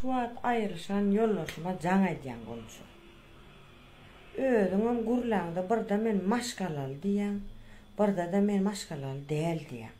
Şu wagt aýrylyşan ýoldaşyma jaň edýän Gunça. Özüňem gürläňde birde men maşgalaly diýýäň, birde-de men maşgalaly däl diýýäň.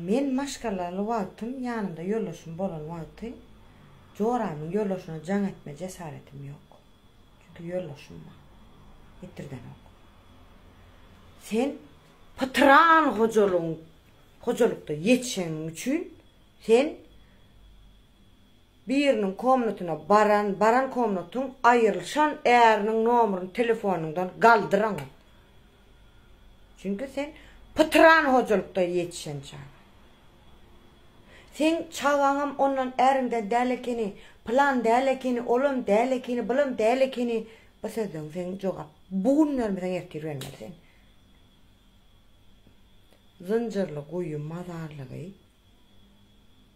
Men maşgalaly wagtym ýanymda ýoldaşym bolan wagty joramyň ýoldaşyna jaň etme jesaretim ýok. Çünki ýoldaşym bar. Etdirdenok. Sen pytran hojalygyň hojalykda ýetişeniň üçin sen biriniň komnatyna baran, baran komnatyň aýrylyşan äriniň nomeryny telefonyňdan galdyraňok. Çünki sen pytran hojalykda ýetişen çaga. Seň çagaňam ondan äriňden däl ekeni, pylan däl ekeni, olam däl ekeni, bulam däl ekeni. Bu sözleň seň jogap bu gün bermeseň ertir bermeli sen. Zynjyrly guýy mazarlygy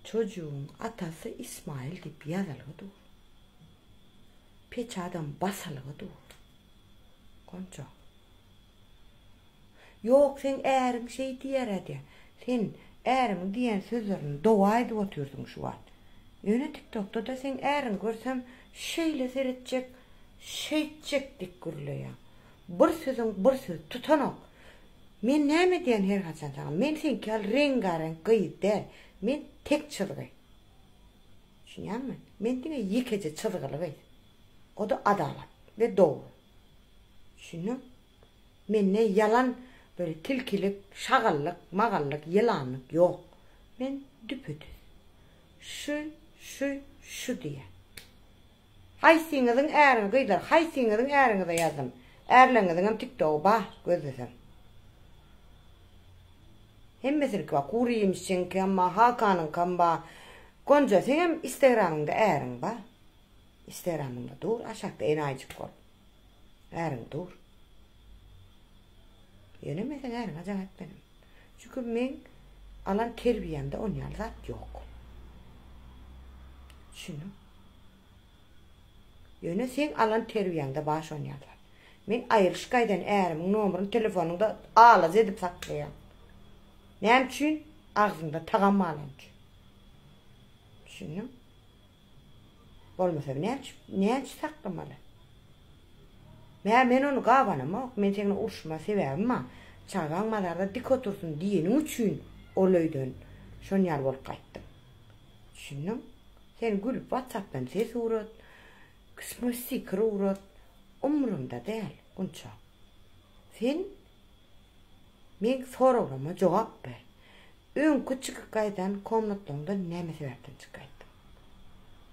çojugyň atasy Ismail diýip ýazylgy dur. Peçadam basylgy dur. Gonja. Ýok, seň äriň şeý diýer-ä diýýär. Sen ärimiň diýen sözlerini doga edip otyrsyň şu wagt. Ýöne TikTokda-da seň äriňi görsem şeýle seretjek, şeýtjek diýip gürleýäň. Bir sözüň bir söz tutanok. Men näme diýen her haçan saňa? Men seňki ýaly reňgareňk gyz däl. Men tek çyzgy. Düşünýäňmi? Men diňe ýekeje çyzgyly gyz. O-da adalat we dogry. Düşündiň? Mende ýalan böyle tilkilik, şagallyk, magallyk, ýylanlyk ýok. Men düpe-düz. Şu, şu, şu diýýän. Haýsyňyzyň äriňi gyzlar, haýsyňyzyň äriňize ýazdym. Ärleňiziňem tiktogy bar, gözlesem. Hemmesiniňki bar. Gury iýmişçiňkem bar, Hakanyňkam bar. Gonja, seňem instagramyňda äriň bar. Instagramyňda dur, aşakda enaýyjyk bolup. Äriň dur. Ýöne men seň äriňe jaň etmedim. Çünki meň alan terbiýämde on ýaly zat ýok. Düşündiň? Ýöne seň alan terbiýäňde bar şon ýaly zat. Men aýrylyşyp gaýdan ärimiň nomeryny telefonyňda alaja edip saklaýan. Näme üçin? Agzyňda tagam galany üçin. Düşündiň? Bolmasa näçe näçe saklamaly? Mä men ony gabanamok, men seňle uruşma sebäbim bar. Çagaň mazarda dik otursyn diýeniň üçin ol öýden şon ýaly bolup gaýtdym. Düşündiň? Sen gülüp WhatsAppdan ses ugrat, stiker ugrat, umrumda däl, Gunça. Sen meň soraglaryma jogap ber. Öňki çykyp gaýdan komnatlaňdan näme sebäpden çykyp gaýtdyň?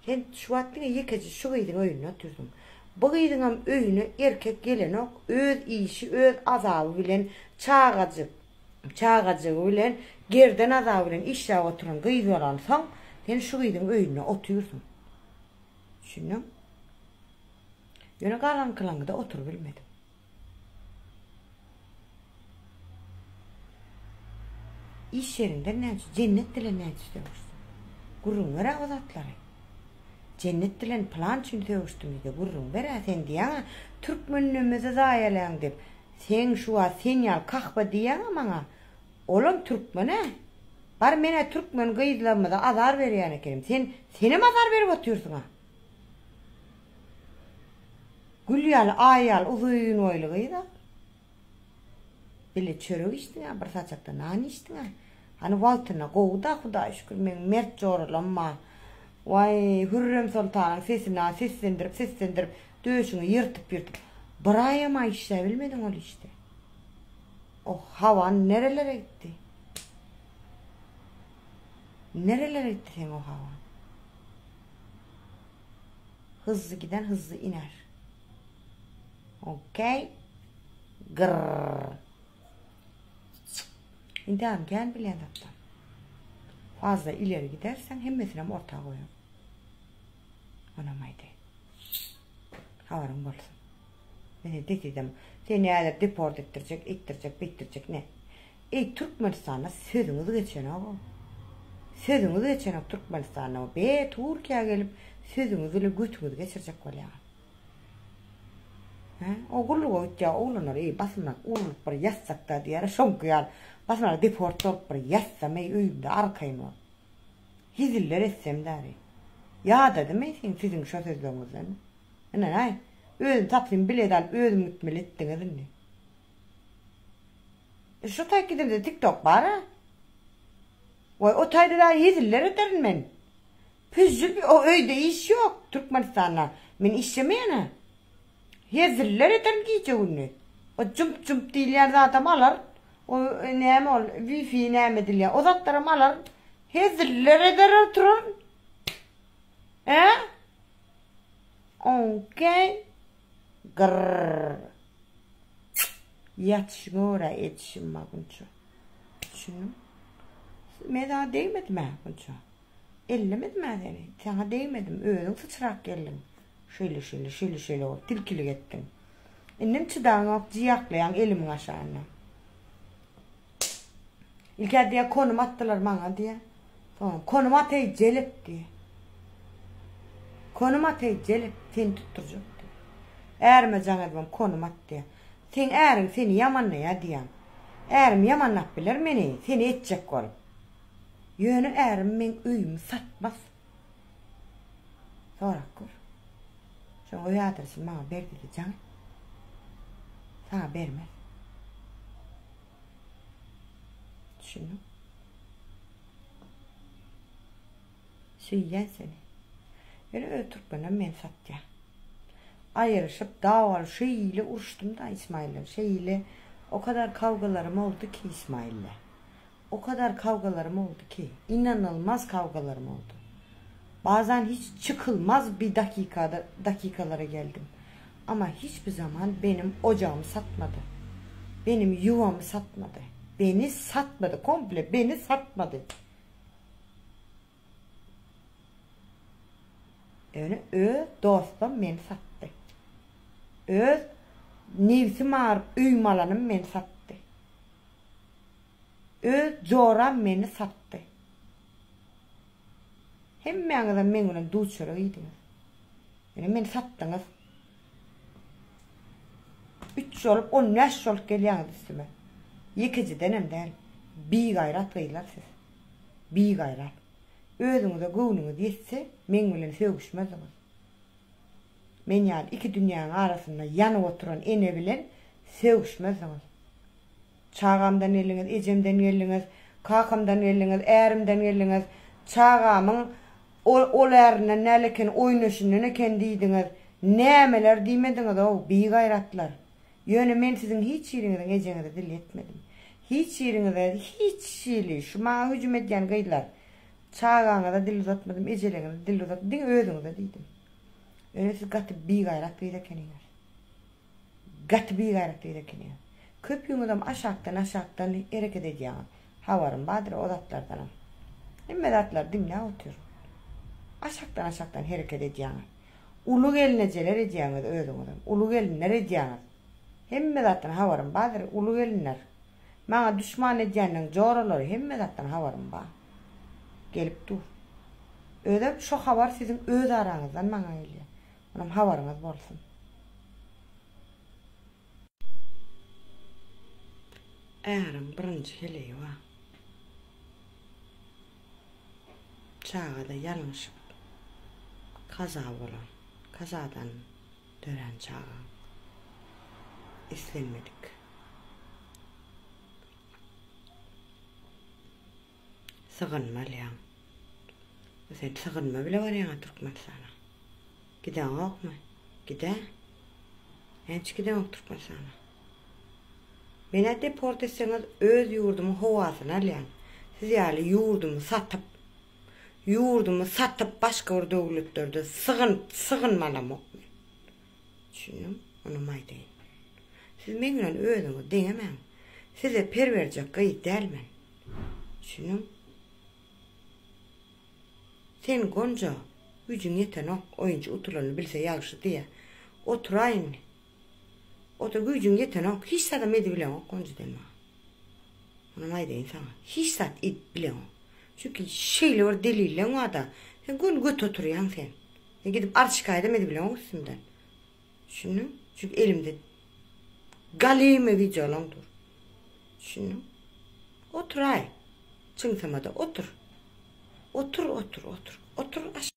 Sen şu wagt diňe ýekeje şu gyzyň öýünde otyrsyň. Bu gyzyňam öýüne erkek gelenok, öz işi, öz azaby bilen çagajyk, çagajygy bilen gerden azaby bilen işläp oturan gyz bolansoň, sen şu gyzyň öýünde otyrsyň. Düşündiň? Ýöne galankylaňda oturybilmediň. Iş ýeriňden näme üçin, jennet bilen näme üçin sögüşdiň? Gürrüň ber-ä o zatlary. Jennet bilen pylan üçin sögüşdim diýde gürrüň ber-ä sen diýýäň-ä türkmenligimizi zaýalaýaň diýip. Seň şu wagt sen ýaly kahba diýýäň-ä maňa. Olam türkmen-ä. Bar men-ä türkmen gyzlarymyza azar berýän ekenim. Sen senem azar berip otyrsyň-a. Gül ýaly, aý ýaly uzyn boýly gyz-a. Bile çörek içdiň-ä, bir saçakda nan içdiň-ä. Hany wagtynda gowy-da, Hudaýa şükür, meň mert joralam bar. Waý, Hürrem soltanyň sesini-a seslendirip, seslendirip, döşüňi ýyrtyp-ýyrtyp, bir aýam-a işläbilmediň ol işde. O hawan nerelere gitdi? Nerelere gitdi seň o hawan? Hızly giden hızly iner. Okey. Grrr. Indem gel bilen zatdan. Fazla ileri gidersen hemmesinem orta goýar. Onam aýdy. Habaryň bolsun. Men dedim. Seni häzir deport etdirjek, etdirjek, beýtdirjek ne? Eý Türkmenistanda sözüňiz geçenok. Sözüňiz geçenok Türkmenistanda. Be Türkiýä gelip sözüňiz bilen götüňizi geçirjek bolýaňyz. Hä? O gulluga gitýär oglanlar eý basymrak urlup bir ýatsak-da diýýär şoňky ýaly. Basymrak deport bolup bir ýatsam eý öýümde arkaýyn bolup. Heziller etsem däri. Ýadadym men seň siziň şo sözleriňizden. Ynanaý. Özüm tapsyn bilet alyp özüm gitmeli etdiňiz indi. E, şo taýt gidemde TikTok bar-a. Waý, o taýda da heziller ederin men. Püzjül o öýde iş ýok Türkmenistanda. Men işlemeýän-ä. Heziller ederin gije-gündiz. O jump-jump diýilýän zadam alaryn. O näme ol, wi-fi näme edilýär, o zatlaram alaryn. Heziller eder oturaryn. Ä? Okey. Grrr. Ýatyşyňa görä edişim bar Gunça. Düşündiň? Men saňa degmedim-ä Gunça. Ellemedim-ä seni. Saňa degmedim. Özüň syçrap geldiň. Şeýle, şeýle, şeýle, şeýle bolup tilkilik etdiň. Indem çydaňok, jyýaklaýaň elimiň aşagynda. Ilk-ä diýýär, konum atdylar maňa diýýär. Soňam, konum at-eý, jelep diýýär. Konum at-eý, jelep, seni tutdurjak diýýär. Ärime jaň edibem konum at diýýär. Seň äriň seni ýamanlaýar diýýäň. Ärim ýamanlap biler meni, seni etjek bolup. Ýöne ärim meň öýümi satmaz. Sorap gör. Şoň öý adresini maňa ber diýdi, jaň et. Saňa bermez. Düşündiň? Söýýän seni. Ýöne öz türkmenem meni satýar. Aýryşyp, dawaly şeýle uruşdym da Ismailden. Şeýle o kadar kawgalarym oldy ki Ismaille. O kadar kawgalarym oldy ki, inanylmaz kawgalarym oldy. Bazen hiç çykylmaz bir dakikada dakikalara geldim. Ama hiçbir zaman benim ojagymy satmady. Benim ýuwamy satmady. Beni satmady, komple beni satmady. Ýöne öz dostam meni satdy. Öz nebsim agyryp öýüm alanym meni satdy. Öz joram meni satdy. Hemmäňizem meň bilen duz-çörek iýdiňiz. Ýöne meni satdyňyz. Üç bolup, on bäş bolup gelýäňiz üstüme. Ýekejedenem däl. Bigaýrat gyzlar siz. Bigaýrat. Özüňize göwnüňiz ýetse, meň bilen sögüşmezdiňiz. Men ýaly iki dünýäň arasynda ýanyp oturan ene bilen sögüşmezdiňiz. Çagamdan geldiňiz, ejemden geldiňiz, kakamdan geldiňiz, ärimden geldiňiz, çagamyň ol ol ärinden däl eken, oýnaşyndan eken diýdiňiz. Nämeler diýmediňiz-ow, bigaýratlar. Ýöne men siziň hiç biriňiziň ejeňize dil ýetmedim. Hiç biriňize hiç hili şu maňa hüjüm edýän gyzlar, çagaňyza dil uzatmadym, ejeleňize dil uzatmadym, diňe özüňize diýdim. Ýöne siz gaty bigaýrat gyz ekeniňiz. Gaty bigaýrat gyz ekeniňiz. Köpüňizem aşakdan aşakdan hereket edýäňiz. Habarym bardyr o zatlardanam. Hemme zatlary diňläp otyryn. Aşakdan aşakdan hereket edýäňiz. Uly gelnejeler edýäňiz özüňizem. Uly gelinler edýäňiz. Hemme zatdan habarym bardyr uly gelinler. Maňa duşman edýänleň joralary hemme zatdan habarym bar. Gelip dur. Özem şo habar siziň öz araňyzdan maňa gelýär. Onam habaryňyz bolsun. Äriň birinji heleýi bar. Çagada ýalňyşyp kaza bolan, kazadan dörän çagaň. Islenmedik. Sygynma alýaň. Sen sygynma bile barýaňa Türkmenistana. Gideňokmy? Gidä. Näçe gideňok Türkmenistana? Menä deport etseňiz öz ýurdumyň howasyny alýan. Siz ýaly ýurdumy satyp, ýurdumy satyp başga bir döwletlerde sygyn, sygynmalamok men. Düşündiňmi? Onam aýdaýyn. Siz meň bilen özüňizi deňemäň. Size per berjek gyz däl men. Düşündiňmi? Sen Gonja, güýjüň ýetenok, oýunçy utulanyny bilse ýagşy diýýä. Oturaý indi. Otur, güýjüň ýetenok, hiç zadam edibileňok Gonja sen maňa. Onam aýdaýyn saňa, hiç zat edip bileňok. Çünki şeýle bir delilleň bar-da, sen göni göt oturýaň sen. Sen gidip arz-şikaýadam edibileňok üstümden. Düşündiň? Çünki elimde galymy wideolaň dur. Düşündiň? Oturaý. Çyňsamada otur. Otur, otur, otur. Otur.